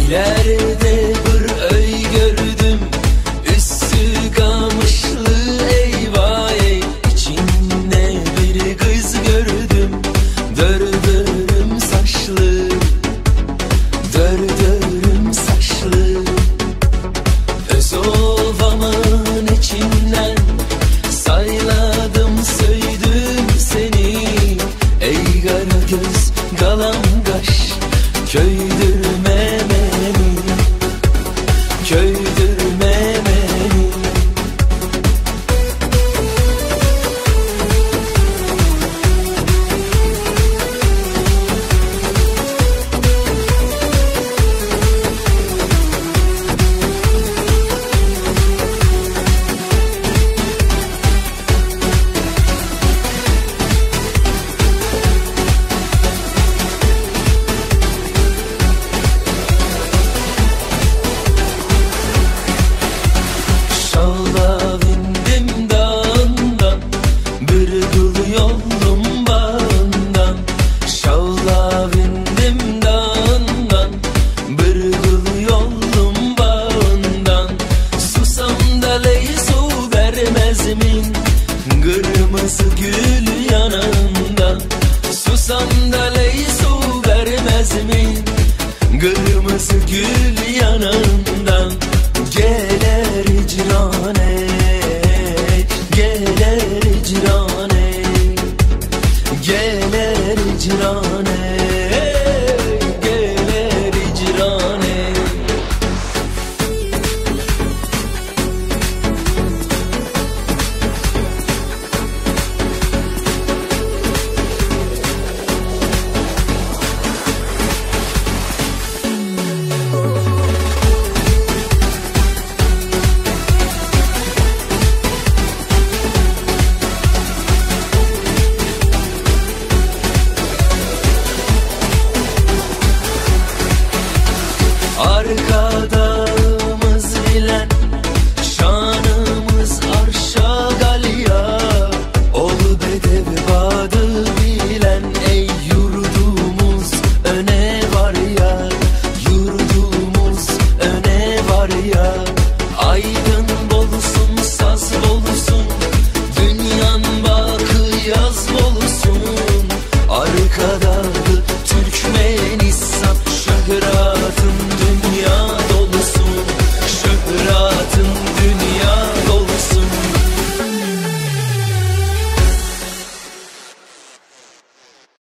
Ileride bir öý gördüm, Üstü gamışly eyvah ey, İçinde bir kız gördüm, Dördörüm saçlı, Dördörüm saçlı. Öz ovamın içinden Sayladım söydüm seni. Ey kara göz kalam kaş, Köydürme beni, köydürme beni. Şalla bindim dağından, bir gül yoldum bağından. Şalla bindim dağından, bir gül yoldum bağından. Susam da ley su vermez min, kırmızı gül yanından. Susam da ley su vermez min, kırmızı gül yanından. Geler icrane, geler icrane, geler icrane, geler icrane. Arkada